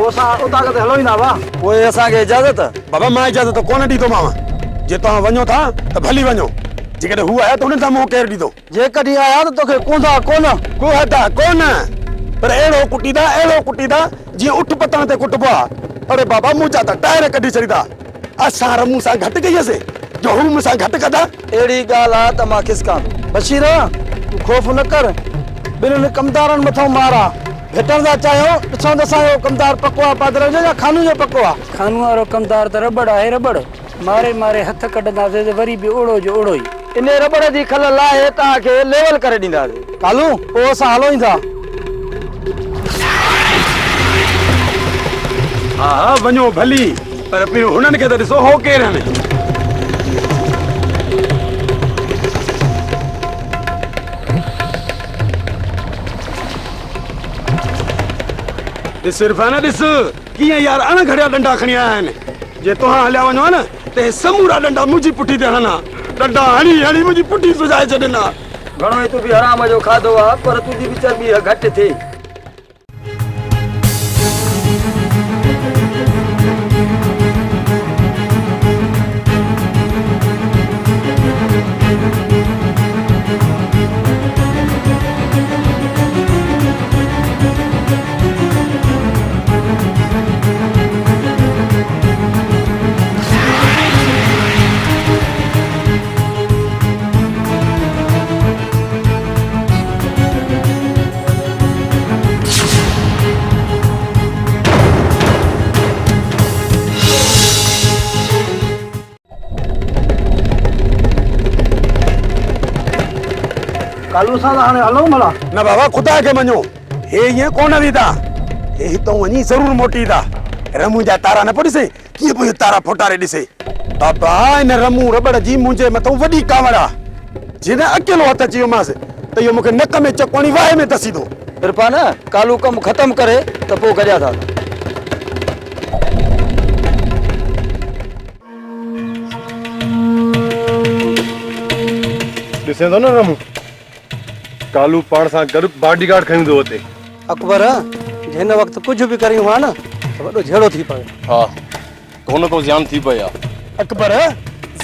پوء اسان اوطاق تي هلون ئي ٿا ڀاء. پوء اسان کي اجازت؟ بابا مان اجازت ڪونه ڏيندومانو. جي توهان وڃو ٿا ته ڀلي وڃو. جيڪڏهن هو آيا ته انهن سان منهن ڪير ڏيندو؟ جيڪڏهن آيا ته توکي ڪهندا ڪونه. ڪهندا ڪونه، پر اهڙو ڪٽيندا، اهڙو ڪٽيندا، جيئن اٺ پتڻ تي ڪٽبو آ. اڙي بابا منهنجا ته ٽائر ڪڍي ڇڏيندا. اسان رمون سان گهٽ ڪئي هئسين، جو هو مون سان گهٽ ڪندا. اهڙي ڳالهه آ ته مان کسڪان ٿو. بشير، تون خوف نه ڪر. ٻنهين ڪمدارن مٿئون مار آ. ڀيٽڻ ٿا چاهيون، ڏسون ته اسان جو ڪمدار پڪو آ پادرن جو يا خانو جو پڪو آ. خانو وارو ڪمدار ته رٻڙ آهي رٻڙ. ماري ماري هٿ ڪڍنداسين ته وري به اوڙو جو اوڙو ئي. انهيء رٻڙ جي کل لاهي توهان کي ليول ڪري ڏينداسين. ڪالو، پوء اسان هلون ئي ٿا. ها ها وڃو ڀلي، پر پهريون هنن کي ته ڏسو هو ڪير آهن. ڏس عرفان ڏس. ڪيئن يار اڻ گهڙيا ڏنڊا کڻي آيا آهن. جي توهان هليا وڃو ها نه ته هي سمورا ڏنڊا منهنجي پٺي تي هڻن ها. ڏنڊا هڻي هڻي منهنجي پٺي سجائي ڇڏين ها. گهڻو ئي تو به حرام جو کاڌو آ پر تنهنجي به چرٻي گهٽ ٿئي. ڪالو سان ته هاڻي هلون ڀلا. نه بابا خدا کي مڃو هي ائين ڪونه ويندا. هي هتئون وڃي ضرور موٽي ايندا. رمون جا تارا نه پيو ڏسين ڪيئن پيو تارا ڦوٽاري ڏسي. بابا ان رمون رٻڙ جي منهنجي مٿئون وڏي ڪاوڙ آ. جيڏانهن اڪيلو هٿ اچي ويومانس ته اهو مون کي نڪ ۾ چڪ هڻي واهي ۾ دسيندو. عرفان ڪالو ڪم ختم ڪري ته پوء گڏيا ٿا. ڏسين ٿو نه رمون، ڪالو پاڻ سان گڏ باڊي گارڊ کڻي ٿو اچي. اڪبر، جي هن وقت ڪجهه به ڪريون ها نه ته وڏو جهيڙو ٿي پوي. ها، ڪو نه ڪو زيان ٿي پئي ها. اڪبر،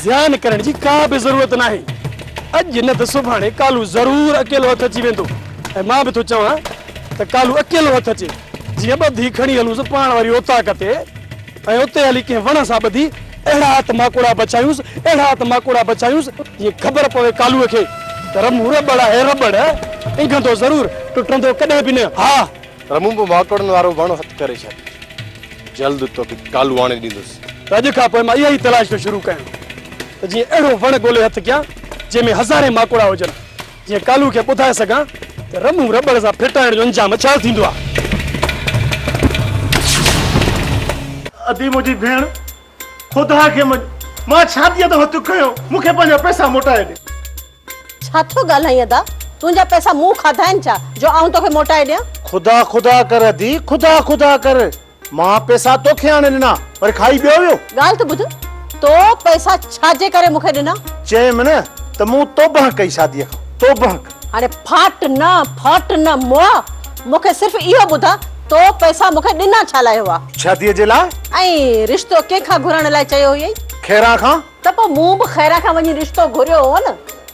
زيان ڪرڻ جي ڪا به ضرورت ناهي. اڄ نه ته سڀاڻي ڪالو ضرور اڪيلو هٿ اچي ويندو ۽ مان به ٿو چوان ته ڪالو اڪيلو هٿ اچي، جيئن ٻڌي کڻي هلونس پاڻ واري اوطاق تي. ۽ اتي هلي ڪنهن وڻ سان ٻڌي اهڙا ته ماڪوڙا بچايونس، اهڙا ته ماڪوڙا بچايونس، جيئن خبر پوي ڪالوء کي ته رمون رٻڙ آهي رٻڙ، اگهندو ضرور، ٽٽندو ڪڏهن به نه. ها! رمون به ماڪوڙن وارو وڻ هٿ ڪري ڇڏ، جلد توکي ڪالو آڻي ڏيندس. ته اڄ کان پوء مان اها ئي تلاش ٿو شروع ڪيان ته جيئن اهڙو وڻ ڳولي هٿ ڪيان، جنهن ۾ هزارين ماڪوڙا هجن. جيئن ڪالو کي ٻڌائي سگهان ته رمون رٻڙ سان ڦٽائڻ جو انجام ڇا ٿيندو آهي. ادي منهنجي ڀيڻ، خدا کي مڃ، مان شاديء تان هٿ کنيو، مون کي پنهنجا پئسا موٽائي ڏي. ڇا ٿو ڳالهائين ادا، تنهنجا پئسا مون کاڌا آهن ڇا، جو آئون توکي موٽائي ڏيان؟ خدا خدا ڪر ادي، خدا خدا ڪر، مان پئسا توکي آڻي ڏنا، وري کائي ٻيو ويو. ڳالهه ته ٻڌ، تو پئسا ڇا جي ڪري مون کي ڏنا؟ چيم نه ته مون توبهه ڪئي شاديء کان، توبهه ڪئي. هاڻي ڦاٽ نه، ڦاٽ نه مئا، مون کي صرف اهو ٻڌاء تو پئسا مون کي ڏنا ڇا لاء هئا؟ شاديء جي لاء. ۽ رشتو ڪنهن کان گهرڻ لاء چيو هيئي؟ خيران کان. ته پوء مون به خيران کان وڃي رشتو گهريو هو نه،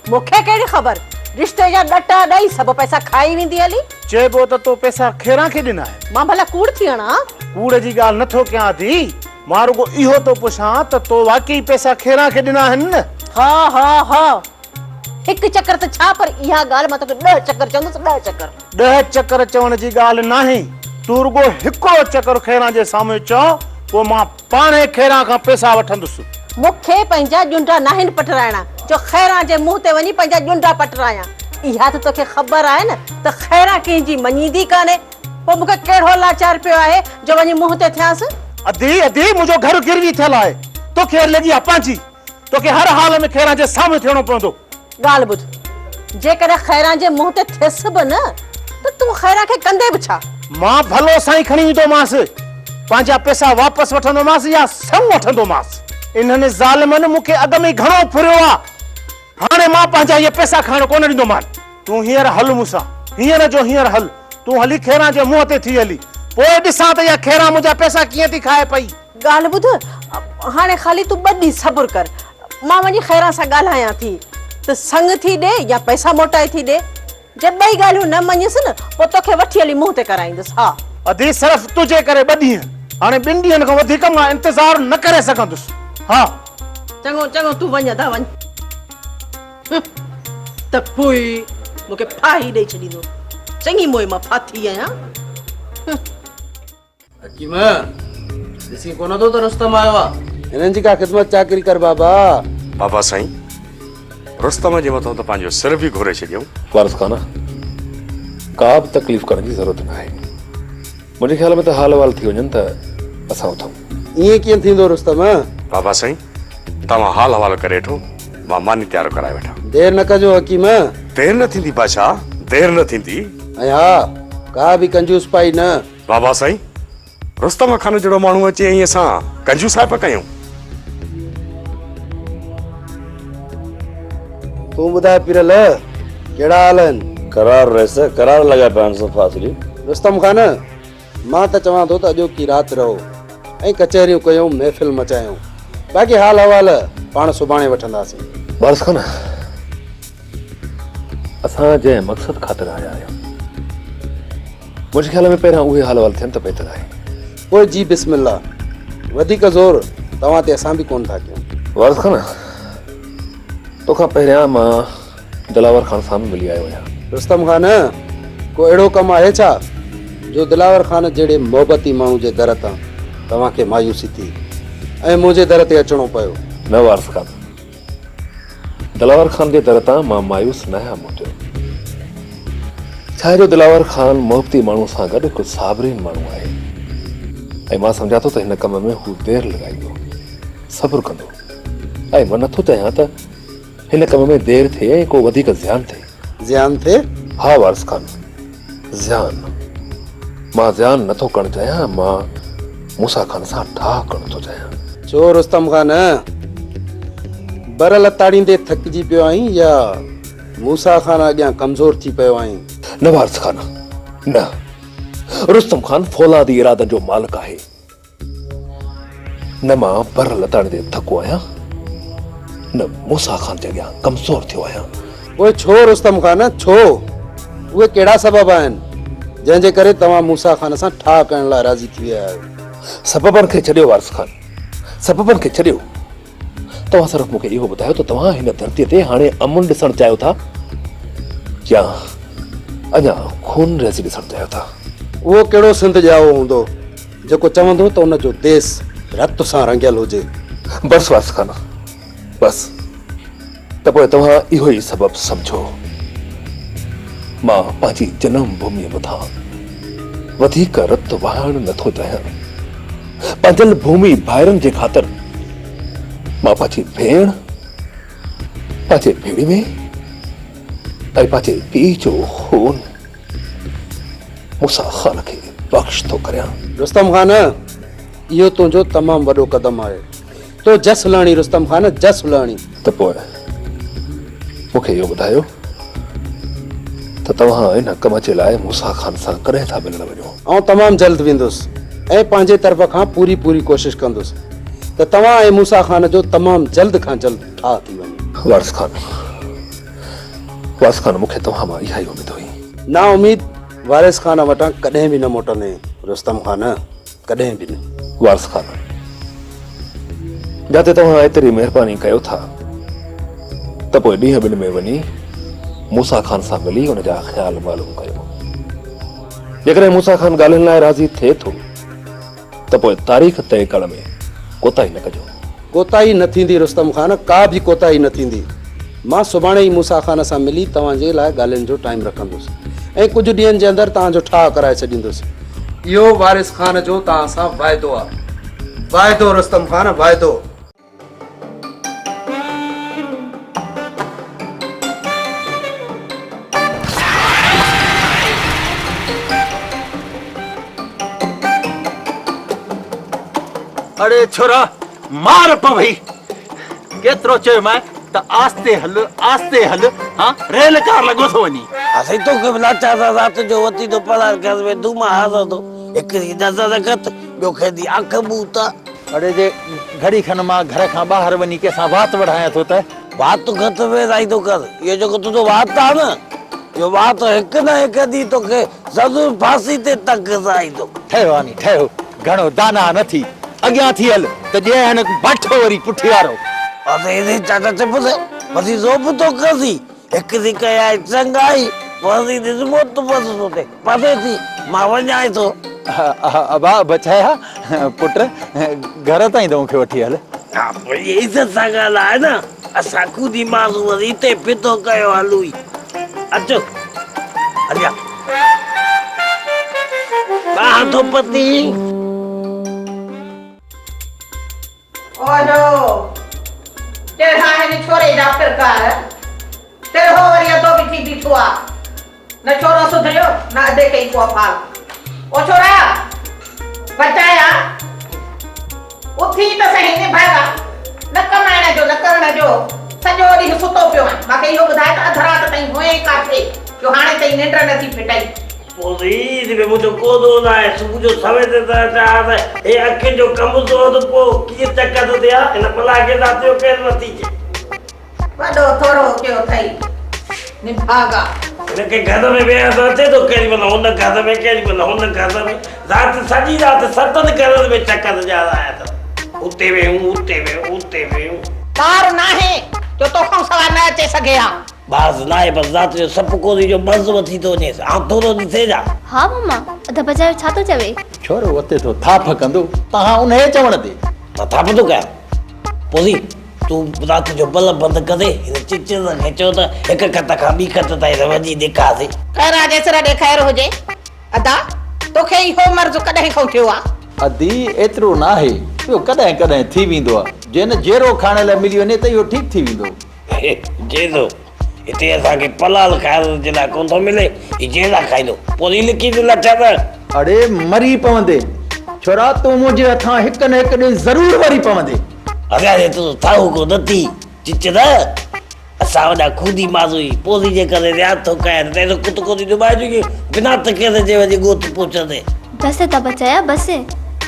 مون کي ڪهڙي خبر، رشتي جا ڏٽا ڏئي سڀ پئسا کائي ويندي هلي. چئبو ته تو پئسا خيران کي ڏنا آهن. مان ڀلا ڪوڙ ٿي هڻان ها؟ ڪوڙ جي ڳالهه نه ٿو ڪيان ادي، مان رڳو اهو ٿو پڇان ته تو واقعي پئسا خيران کي ڏنا آهن نه؟ ها ها ها، هڪ چڪر ته ڇا پر اها ڳالهه مان توکي ڏهه چڪر چوندس، ڏهه چڪر. ڏهه چڪر چوڻ جي ڳالهه ناهي، تون رڳو هڪڙو چڪر خيران جي سامهون چئو، پوء مان پاڻهي خيران کان پئسا وٺندس. مون کي پنهنجا ڄنڊا ناهن پٽرائڻا جو خيران جي منهن تي وڃي پنهنجا ڄنڊا پٽرايان. اها ته توکي خبر آهي نه ته خيران ڪنهن جي مڃيندي ڪانهي. پوء مون کي ڪهڙو لاچار پيو آهي جو وڃي منهن تي ٿيانس. ادي، ادي، منهنجو گهر گروي ٿيل آهي. توکي لڳي آهي پنهنجي. توکي هر حال ۾ خيران جي سامهون ٿيڻو پوندو. ڳالهه ٻڌ، جيڪڏهن خيران جي منهن تي ٿيس به نه ته تون خيران کي ڪندين به ڇا؟ مان ڀلو سائين کڻي ايندومانس، پنهنجا پئسا واپس وٺندومانس يا سئون وٺندومانس. انهن ظالمن مون کي اڳ ۾ ئي گهڻو ڦريو آ، هاڻي مان پنهنجا اهي پئسا کائڻ ڪونه ڏيندومان. تون هينئر هل مون سان، هينئر جو هينئر هل. تون هلي خيران جي منهن تي ٿي هلي. پوء ڏسان ته اها خيران منهنجا پئسا ڪيئن ٿي کائي پئي. ڳالهه ٻڌ، هاڻي خالي تون ٻه ڏينهن صبر ڪر، مان وڃي خيران سان ڳالهايان ٿي ته سڱ ٿي ڏي يا پئسا موٽائي ٿي ڏي. جي ٻئي ڳالهيون نه مڃيس نه، پوء توکي وٺي هلي منهن تي ڪرائيندس، ها. ادي صرف تنهنجي ڪري ٻه ڏينهن، هاڻي ٻن ڏينهن کان وڌيڪ مان انتظار نه ڪري سگهندس، ها. چڱو چڱو تون وڃ ادا وڃ. هه ته پوء مون کي ڦاهي ڏئي ڇڏيندو. چڱي موئي مان ڦاٿي آهيان. هه. حڪيم، ڏسين ڪونه ٿو ته رستم آيو آ. هنن جي ڪا خدمت چاڪري ڪر بابا. بابا سائين، رستم جي مٿان ته پنهنجو سر به گهوري ڇڏيائون. وارث خان، ڪا به تڪليف ڪرڻ جي ضرورت ناهي. منهنجي خيال ۾ ته حال احوال ٿي وڃن ته اسان اٿون. ائين ڪيئن ٿيندو رستم؟ بابا سائين، توهان حال احوال ڪري وٺو، مان ماني تيار ڪرائي وٺان. دير نه ڪجو حڪيم. دير نه ٿيندي بادشاهه، دير نه ٿيندي. ۽ ها، ڪا به ڪنجوس پائي نه. بابا سائين، رستم خان جهڙو ماڻهو اچي ۽ اسان ڪنجوسائپ ڪيون. تون ٻڌاء پيرل، ڪهڙا حال آهن؟ قرار رئيس، قرار لڳا پيا آهن صفا اصلي. رستم خان، مان ته چوان ٿو ته اڄوڪي رات رهو ۽ ڪچهريون ڪيون، محفل مچايون. باقي حال احوال پاڻ سڀاڻي وٺنداسين. وارث خان، اسان جنهن مقصد خاطر آيا آهيون. منهنجي خيال ۾ پهريان اهي حال احوال ٿين ته بهتر آهي. پوء جي بسم الله. وڌيڪ زور توهان تي اسان به ڪونه ٿا ڪيون. وارث خان، توکان پهريان مان دلاور خان سان به ملي آيو آهيان. رستم خان، ڪو اهڙو ڪم آهي ڇا جو دلاور خان جهڙي محبتي ماڻهو جي در تان توهان کي مايوسي ٿي ۽ منهنجي در تي اچڻو پيو؟ نه وارث خان، دلاور خان جي در تان مان مايوس ناهيان موٽيو. ڇا جو دلاور خان محبتي ماڻهو سان گڏ هڪ صابرين ماڻهو آهي ۽ مان سمجهان ٿو ته هن ڪم ۾ هو دير لڳائيندو، صبر ڪندو ۽ مان نٿو چاهيان ته هن ڪم ۾ دير ٿئي ۽ ڪو وڌيڪ زيان ٿئي. زيان ٿئي؟ ها وارث خان، زيان. مان زيان نٿو ڪرڻ چاهيان، مان موسيٰ خان سان ٺاهه ڪرڻ ٿو چاهيان. ڇو رستم خان، بر لتاڙيندي ٿڪجي پيو آهين يا موسيٰ خان اڳيان ڪمزور ٿي پيو آهين؟ نه وارث خان، نه. رستم خان فولادي ارادن جو مالڪ آهي. نه مان بر لتاڙيندي ٿڪو آهيان، نه موسيٰ خان جي اڳيان ڪمزور ٿيو آهيان. پوء ڇو رستم خان، ڇو؟ اهي ڪهڙا سبب آهن، جنهن جي ڪري توهان موسيٰ خان سان ٺاهه ڪرڻ لاء راضي ٿي ويا آهيو؟ سببن کي ڇڏيو وارث خان، سببن کي ڇڏيو. توهان صرف مون کي اهو ٻڌايو ته توهان هن ڌرتيء تي هاڻي امن ڏسڻ چاهيو ٿا يا اڃا خونريزي ڏسڻ چاهيو ٿا؟ اهو ڪهڙو سنڌ ڄائو هوندو، جيڪو چوندو ته ان جو ديس رت سان رڱيل هجي. بس وارث خان، بس. ته پوء توهان اهو ئي سبب سمجهو. مان پنهنجي جنم ڀوميء مٿان وڌيڪ رت وهائڻ نه ٿو چاهيان. پنهنجن ڀومي ڀائرن جي خاطر مان پنهنجي ڀيڻ، پنهنجي ڀيڻيوي ۽ پنهنجي پيء جو خون موسيٰ خان کي بخش ٿو ڪريان. رستم خان، اهو تنهنجو تمام وڏو قدم آهي. تو جس لهڻي رستم خان، جس لهڻي. ته پوء مون کي اهو ٻڌايو ته توهان ان ڪم جي لاء موسيٰ خان سان ڪڏهن ٿا ملڻ وڃو؟ آئون تمام جلد ويندس ۽ پنهنجي طرف کان پوري پوري ڪوشش ڪندس ته توهان ۽ موسيٰ خان جو تمام جلد کان جلد ٺاهه ٿي وڃي. وارث خان، وارث خان مون کي توهان مان اها ئي اميد هئي. نا اميد وارث خان وٽان ڪڏهن به نه موٽندين رستم خان، ڪڏهن به نه. وارث خان، جاتي توهان ايتري مهرباني ڪيو ٿا ته پوء ڏينهن ٻن ۾ وڃي موسيٰ خان سان ملي ان جا خيال معلوم ڪيو. جيڪڏهن موسيٰ خان ڳالهين لاء راضي ٿئي ٿو ته پوء تاريخ طئي ڪرڻ ۾ ڪوتاهي نه ڪجو. ڪوتاهي نه ٿيندي رستم خان، ڪا به ڪوتاهي نه ٿيندي. مان سڀاڻي ئي موسيٰ خان سان ملي توهان جي لاء ڳالهين جو ٽائيم رکندس ۽ ڪجهه ڏينهن جي اندر توهان جو ٺاهه ڪرائي ڇڏيندس. اهو وارث خان جو توهان سان واعدو آ. واعدو رستم خان، واعدو. اڙي ڇورا مار پوي ڪيترو چيومانء ته آهستي هل آهستي هل ها ريل ڪار لڳو ٿو وڃين. ها سائين توکي به لاچار سان رات جو وتي ٿو پلار ڪيس ۾ ڌوما هاسان ٿو. هڪڙي نظر گهٽ، ٻيو کيندي اک ٻوٽ. اڙي جي گهڙي کن مان گهر کان ٻاهر وڃي ڪنهن سان وات وڍايان ٿو ته. وات گهٽ ويرائيندو ڪر. اهو جيڪو تنهنجو وات آ نه، اهو وات هڪ نه هڪ ڏينهن توکي ضرور ڦاسي تي ٽنگرائيندو. ٺهيو آني ٺهيو، گهڻو داناء نه ٿي، اڳيان ٿي هل ته ڏيانء هن باٺو وري پٺيارو. اري چاچا چپ ٿي، وري رعب ٿو ڪرين. هڪ ٿي ڪيائين چڱائي، وري ڏسبو ته بس سوچي پري ٿي، مان وڃانء ٿو. ابا بچايا پٽ، گهر تائين ته مون کي وٺي هل. ها پوء عزت سان ڳالهاء نه، اسان خودي ماڻهو وري هتي ڦٽو ڪيو هلون ئي. اچو هليا. ٻانهن ٿو پتي. اوهو! ڪهڙا آهن ڇوري جا پرڪار، تهڙو وري اڌو به ٿي بيٺو آ. نه ڇورو سڌريو، نه اڌي کي ئي ڪو افعال. او ڇورا! بچايا! اٿي ته سهي نڀاڳا، نه ڪمائڻ جو نه ڪرڻ جو، سڄو ڏينهن ستو پيو آهين. مان کي اهو ٻڌاء ته اڌ رات تائين هئين ڪاٿي، جو هاڻي تائين ننڊ نه ٿي ڦٽئي. پوء عيد ۾ منهنجو ڪو ڏوهه ناهي، صبح جو سوير تي ته اچان ها ته هي اکين جو ڪم ٿو ته پوء ڪيئن چڪر ٿئي ها، هن بلا کي رات جو ڪير نٿي چئي. وڏو ٿورو ڪيو اٿئي نڀاڳا. هن کي گهر ۾ ويهڻ ته اچي ٿو، ڪيڏي مهل هن گهر ۾ ڪيڏي مهل هن گهر ۾، رات سڄي رات ستن گهرن ۾ چڪر ڏيارائي اٿس، اتي ويهون اتي ويهون اتي ويهون. ٻار ناهي جو توکان سوا نه اچي سگهي ها. باز ناهي پر ذات جو سپ ڪوري جو مرض وٺي ٿو وڃيس. آئون ٿورو ڏسي جا. ها ماما، ادا بچايو ڇا ٿو چوي؟ ڇورو اتي ٿو ٿاڦ ڪندو، تهان انهيء چوڻ تي. مان ٿاڦ ٿو ڪيان. پوزي، تون رات جو بلب بند ڪري هن چچر کي چئو ته هڪ کٽ کان ٻي کٽ تائين ته وڃي ڏيکاري. خير آ جي سر ڏي خير هجي. ادا، توکي اهو مرض ڪڏهن کان ٿيو آ؟ ادي، ايترو ناهي، اهو ڪڏهن ڪڏهن ٿي ويندو آ. جي نه جيرو کائڻ لاء ملي وڃي ته اهو ٺيڪ ٿي ويندو. جيزو، هتي اسان کي پلال کائڻ جي لاء ڪونه ٿو ملي، هي جيزا کائيندو، پوء ري لڪي ٿي لڇ ته. اڙي مري پوندين، ڇورا تون منهنجي هٿان هڪ نه هڪ ڏينهن ضرور مري پوندين. اڳيان تون ٿاهو ڪو نه ٿي، چچ نه، اسان وڏا خودي ماضوئي، پوزي جي ڪري رياض ٿو ڪيان ته ايڏو ڪت ڪوتي ڏبائي جو ائين بنا تڪيت جي وڃي ڳوٺ پهچندين. بس ته بچايا بس،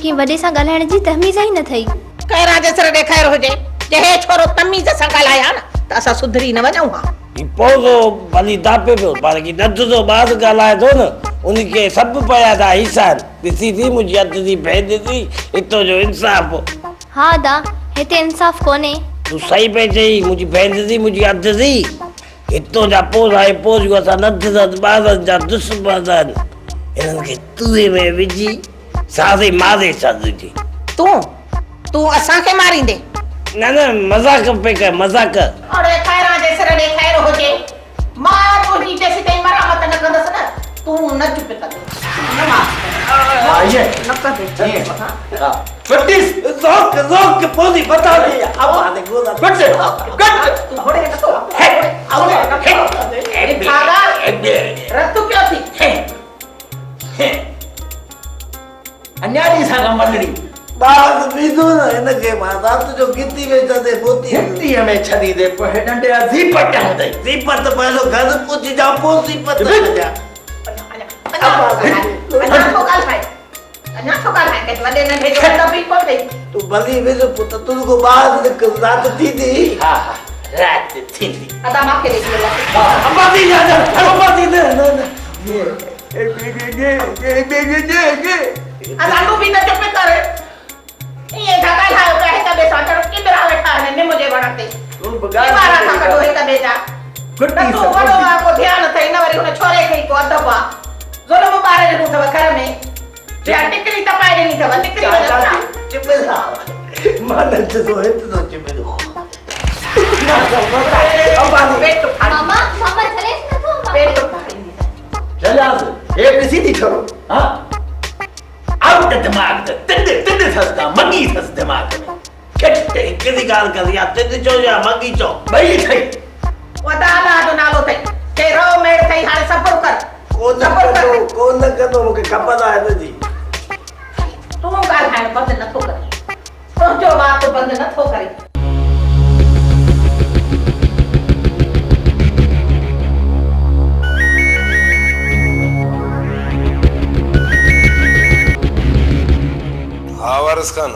ڪنهن وڏي سان ڳالهائڻ جي تميز ئي نه ٿئي. خيران جي سر ڏي خير هجي، جي هي ڇورو تميز سان ڳالهائي ها نه ته اسان سڌري نه وڃون ها. هي پوزو ڀلي داپي پيو پر هي ڏڌ جو ٻار ڳالهائي ٿو نه ان کي سڀ پيا ٿا هيسائن. ڏسي ٿي منهنجي اڌ ٿي ڀيد ٿي هتو جو انصاف. ها ادا هتي انصاف ڪونهي. تون صحيح پئي چئين منهنجي ڀيد ٿي منهنجي اڌ ٿي هتو جا پوزا ۽ پوزيون اسان ننڍڙن ٻارن جا دشمن آهن هنن کي تئي ۾ وجهي ساري ماري ڇڏجي. تون، تون اسان کي ماريندين؟ نه نه مذاق پئي ڪيم مذاق. اڙي خيران جي سر ڏي خير هجي، مان تنهنجي جيسيتائين مرامت نه ڪندس نه، تون نه چپ ڪندين، نه معاف ڪندين، نه ڪندين چپ ها. ڪٽيس روڪ روڪ پوزي بتا the ابا the گولا ڪٽ ڪٽ. تون هوڙي نه ٿو هوڙي نه ٿو نڀاڳا رت ڪيو ٿي. اڃا ڏي سان کان ملڙي. ٻاز ويندو نه هن کي مان رات جو گتي ۾ ڇڏي موتي. گتيء ۾ ڇڏيندي پوء هي ڏنڊي جا زيپٽ هوندئي. زيپٽ پنهنجو گهر پڄ جا پوء زيپٽ ڇڏيان. اڃا ٿو ڳالهائي اڃا ٿو ڳالهائي ڪنهن وڏي ننڍي جو ادب ئي ڪونهي. تون ڀلي وڃ پٽ تون رڳو ٻاز نڪر رات ٿيندي. ها ها رات ٿيندي. ادا مان کي ڏي اهو لفظ. ابا ٿي نه ابا ٿي نه نه نه. ادا تون به ته چپ ڪر. ائين ٿا ڳالهايو پيا هڪ ٻئي سان ڄڻ ڪٻرا ويٺا آهن نم جي وڻ تي. ڪٻارا ٿا ڪڍو هڪ ٻئي جا. نه تون وڏو آ ڪو ڌيان اٿئي نه وري هن ڇوري کي ئي ڪو ادب آ. ظلم ٻاري ڏنو اٿو گهر ۾. جا ٽڪري تپائي ڏني اٿو نڪري وڃو ڇا. چٻرا مان نه چٿو هت ٿو چٻرو. ماما ماما جهليس نٿو پيٽ ڦاڙيندي. جهليانس هي ڏسي ٿي ڇورو ها آئوٽ دماغ ته تڏ تڏ ٿس ڪا مڳي ٿس دماغ ۾ ڇٽ هڪڙي ڳالهه ڪر يا تڏ چئو يا مڳي چئو ٻئي ٿئي. ودا الله جو نالو ٿئي ڪي رئو ميڙ ٿئي هاڻي صبر ڪر ڪو نه ڪندو ڪو نه ڪندو مونکي خبر آهي هن جي. تون ڳالهائڻ بند نٿو ڪرين تنهنجو وات بند نٿو ڪري. وارث خان؟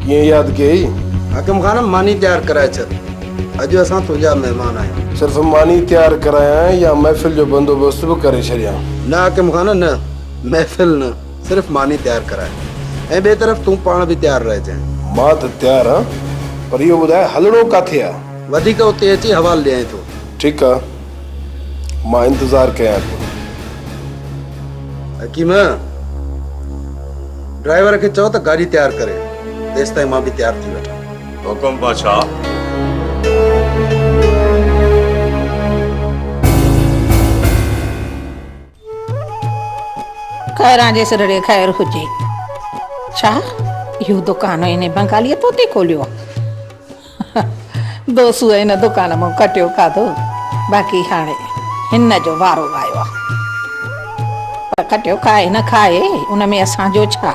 ڪيئن ياد ڪيئي؟ حاڪم خان، ماني تيار ڪرائي ڇڏ. اڄ اسان تنهنجا مهمان آهيون. صرف ماني تيار ڪرايان يا محفل جو بندوبست به ڪري ڇڏيان؟ نه حاڪم خان نه، محفل نه، صرف ماني تيار ڪراء. ۽ ٻئي طرف تون پاڻ به تيار رهجانء. مان ته تيار آن، پر اهو ٻڌاء هلڻو ڪاٿي آ؟ وڌيڪ اتي اچي حوال ڏيانء ٿو. ٺيڪ آ، مان انتظار ڪيان ٿو. حڪيم، ڊرائيور کي چئو ته گاڏي تيار ڪري، تيستائين مان به تيار ٿي وٺان. حڪم بادشاهه. خيران جي سر ڙي خير هجي. ڇا اهو دڪان هن بنگاليء توتي کوليو آ؟ دوسوء هن دڪان مان ڪٽيو کاڌو، باقي هاڻي هن جو وارو آيو آ. پر ڪٽيو کائي نه کائي، ان ۾ اسان جو ڇا؟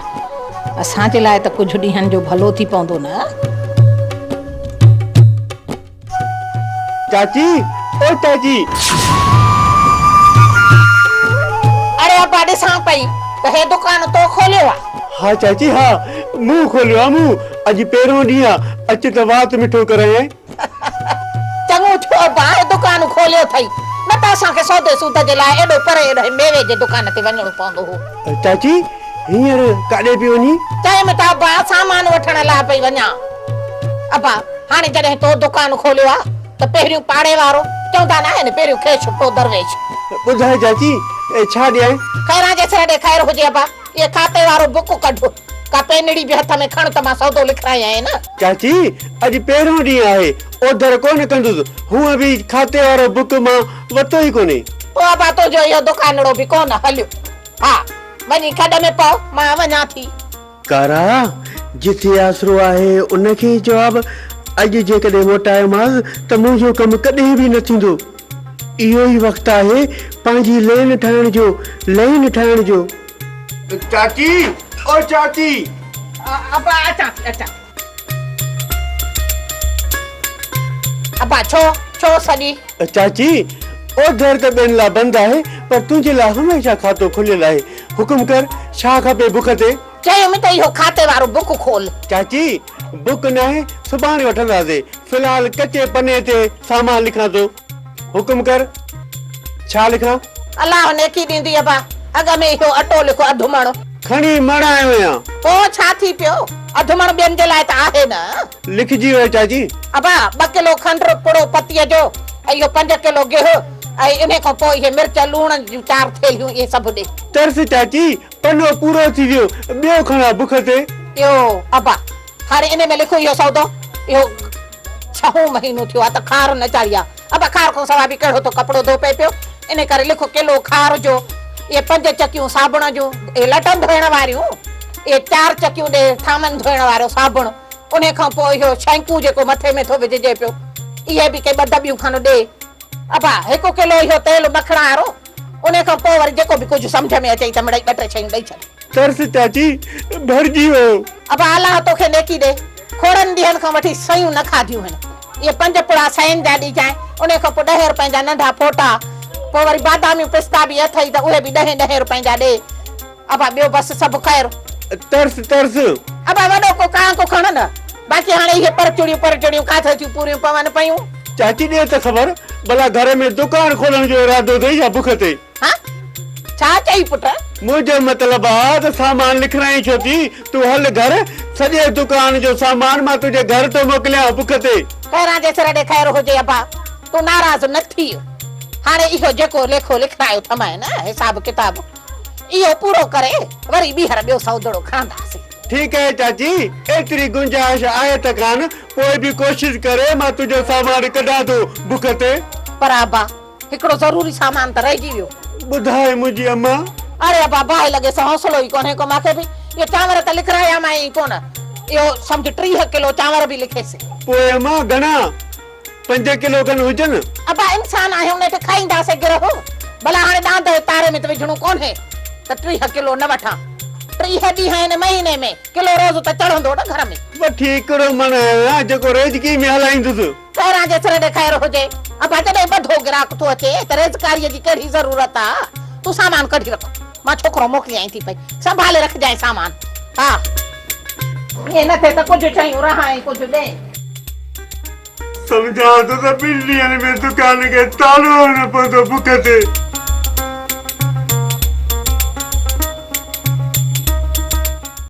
اسان جي لاء ته ڪجهه ڏينهن جو ڀلو ٿي پوندو نه؟ چاچي، او چاچي! اڙي ابا ڏسان پئي ته هي دڪان تو کوليو آ؟ ها چاچي ها، مون کوليو آ مون. اڄ پهريون ڏينهن آ، اچ ته وات مٺو ڪرايانء. چڱو ٿيو ابا هي دڪان کوليو اٿئي، نه ته اسان کي سودي سود جي لاء ايڏو پري ايڏانهن ميوي جي دڪان تي وڃڻو پوندو هو. چاچي، هينئر ڪاڏي پئي وڃين؟ چيم ته ابا سامان وٺڻ لاء پئي وڃان. ابا، هاڻي جڏهن تو دڪان کوليو آ ته پهريون پاڙي وارو، چوندا ناهن پهريون کيش پوء درويش. ٻڌاء چاچي، ڇا ڏيانء؟ خيران جي سر ڏي خير هجي ابا، اهي کاتي وارو بڪ ڪڍ، ڪا پينڙي به هٿ ۾ کڻ ته مان سودو لکرايانء نه. چاچي، اڄ پهريون ڏينهن آهي، اوڌر ڪونه ڪندس، هونء به کاتي وارو بڪ مان ورتو ئي ڪونهي. پوء ابا تنهنجو اهو دڪانڙو به ڪونه هليو. ها، وڃي کڏ ۾ پئو، مان وڃان ٿي. ڪارا، جٿي آسرو آهي ان کي ئي جواب، اڄ جيڪڏهن موٽايومانس ته منهنجو ڪم ڪڏهن به نه ٿيندو. اهو ئي وقت آهي پنهنجي لين ٺاهڻ جو، لين ٺاهڻ جو. چاچي، او چاچي! ابا اچان ٿي، اچان ٿي. ابا ڇو، ڇو سڏي؟ چاچي، اوڌر ته ٻين لاء بند آهي، پر تنهنجي لاء هميشه کاتو کليل آهي. حڪم ڪر، ڇا کپي بک تي؟ چيم ته اهو کاتي وارو بڪ کول. چاچي، بڪ ناهي، سڀاڻي وٺنداسين. في الحال ڪچي پني تي سامان لکان ٿو. حڪم ڪر، ڇا لکان؟ الله نيڪي ڏيندي ابا. اڳ ۾ اهو اٽو لک اڌ مڻ. کڻي مڻ آيو آهيان. پوء ڇا ٿي پيو؟ اڌ مڻ ٻين جي لاء ته آهي نه. لکجي ويو چاچي. ابا، ٻه ڪلو کنڊ، پڙو پتيء جو ۽ اهو پنج ڪلو گيهه ۽ انهي کان پوء اهي مرچ، لوڻ جون چار ٿيلهيون اهي سڀ ڏي. ترس چاچي، پنو پورو ٿي ويو، ٻيو کڻان بک تي. اهو ابا، هاڻي انهي ۾ لک اهو سودو، اهو ڇهون مهينو ٿيو آ ته کار نه چاڙهي آ. ابا، کار کان سواء به ڪهڙو ٿو ڪپڙو ڌوپي پيو، انهي ڪري لک ڪلو کار جو، اهي پنج چڪيون صابڻ جون، اهي لٽن ڌوئڻ واريون، اهي چار چڪيون ڏي ٿانون ڌوئڻ وارو صابڻ. انهيء کان پوء اهو شينڪو جيڪو مٿي ۾ ٿو وجهجي پيو، اهي به ڪي ٻه دٻيون کن ڏي. ابا، هڪ ڪلو اهو تيل مکڻ وارو، انهيء کان پوء وري جيڪو به ڪجهه سمجهه ۾ اچئي ته مڙئي ٻه ٽي شيون ڏئي ڇڏ. ترس چاچي، ڀرجي ويو. ابا، الله توکي نيڪي ڏي. کوڙن ڏينهن کان وٺي سيون نه کاڌيون هن. اهي پنج پڙا سين جا ڏجانء، انهيء کان پوء ڏهين رپين جا ننڍا ڦوٽا، پوء وري باداميون پستا به اٿئي ته اهي به ڏهين ڏهين رپين جا ڏي. ابا ٻيو بس سڀ خير. ترس ترس. ابا وڏو ڪو ڪانڪ کڻ نه. باقي هاڻي اهي پرچڙيون پرچڙيون ڪاٿي ٿيون پوريون پون پيون. چاچي ڏي ته خبر ڀلا گهر ۾ دڪان کولڻ جو ارادو اٿئي يا بک تي؟ ها؟ ڇا چئي پٽ؟ منهنجو مطلب آ ته سامان لکرائين ڇو ٿي؟ تون هل گهر، سڄي دڪان جو سامان مان تنهنجي گهر ٿو موڪليان بک تي. خيران جي سر ڏي خير هجي ابا، تون ناراض نه ٿيء. هاڻي اهو جيڪو ليکو لکرايو ٿمئين نه حساب ڪتاب. اهو پورو ڪري وري ٻيهر ٻيو سودڙو کڻنداسين. ٺيڪ آهي چاچي، ايتري گنجائش آهي ته ڪانه، پوء به ڪوشش ڪري مان تنهنجو سامان ڪڍان ٿو بک تي. پر ابا، هڪڙو ضروري سامان ته رهجي ويو. ٻڌاء منهنجي اما. اڙي ابا، باهه لڳيس، حوصلو ئي ڪونهي ڪو مان کي به. اهي چانور ته لکرايامانء ئي ڪونه. اهو سمجهه 30 ڪلو چانور به لکيس. پوء اما، گهڻا؟ پنج ڪلو کن هجن. ابا انسان آهيون نيٺ کائينداسين گرهه. ڀلا هاڻي ڏاند جو تاري ۾ ته وجهڻو ڪونهي ته 30 ڪلو نه وٺان. 30 ڏينهن آهن مهيني ۾ ڪلو روز ته چڙهندو نه گهر ۾. وٺي هڪڙو مڻ آيو آهيان جيڪو ريزڪي ۾ هلائيندس. خيران جي سر ڏي خير هجي. ابا جڏهن ٻڌو گراهڪ ٿو اچي ته ريزڪاريء جي ڪهڙي ضرورت آ. تون سامان ڪڍي رک. مان ڇوڪرو موڪليائين ٿي پئي. سنڀالي رکجانء سامان. ها ائين نه ٿئي ته ڪجهه شيون رهان ۽ ڪجهه ڏئين. سمجهان ٿو ته ٻن ڏينهن ۾ دڪان کي تالو هڻڻو پوندو بک تي.